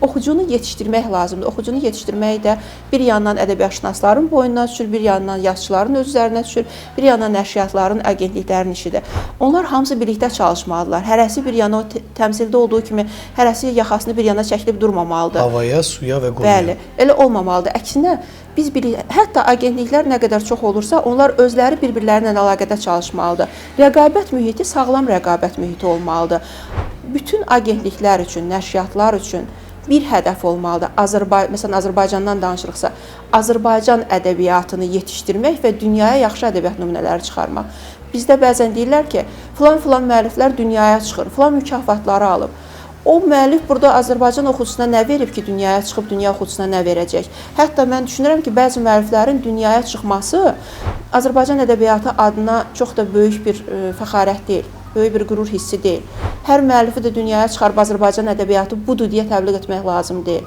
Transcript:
Oxucunu yetişdirmək lazımdır. Oxucunu yetişdirmək də bir yandan ədəbiyyatşünasların boynuna düşür, bir yandan yazıçıların öz üzərinə düşür, bir yandan nəşriyyatların, agentliklərin işidir. Onlar hamısı birlikdə çalışmalıdırlar. Hərəsi bir yana o təmsildə olduğu kimi hərəsi yaxasını bir yana çəkilib durmamalıdır. Havaya, suya və qurumuya. Bəli, elə olmamalıdır. Əksinə biz bilirik, hətta agentliklər nə qədər çox olursa, onlar özləri bir-birləri ilə əlaqədə çalışmalıdır. Rəqabət mühiti sağlam rəqabət mühiti olmalıdır. Bütün agentliklər üçün, nəşriyyatlar üçün bir hədəf olmalıdır. Məsələn, Azərbaycandan danışırıqsa, Azərbaycan ədəbiyyatını yetişdirmək və dünyaya yaxşı ədəbiyyat nümunələri çıxarmaq. Bizdə bəzən deyirlər ki, filan-filan müəlliflər dünyaya çıxır, filan mükafatları alıb. O müəllif burada Azərbaycan oxucusuna nə verib ki, dünyaya çıxıb dünya oxucusuna nə verəcək? Hətta mən düşünürəm ki, bəzi müəlliflərin dünyaya çıxması Azərbaycan ədəbiyyatı adına çox da böyük bir fəxarət deyil, böyük bir qürur hissi deyil. Hər müəllifi də dünyaya çıxarıb Azərbaycan ədəbiyyatı budur deyə təbliğ etmək lazım deyil.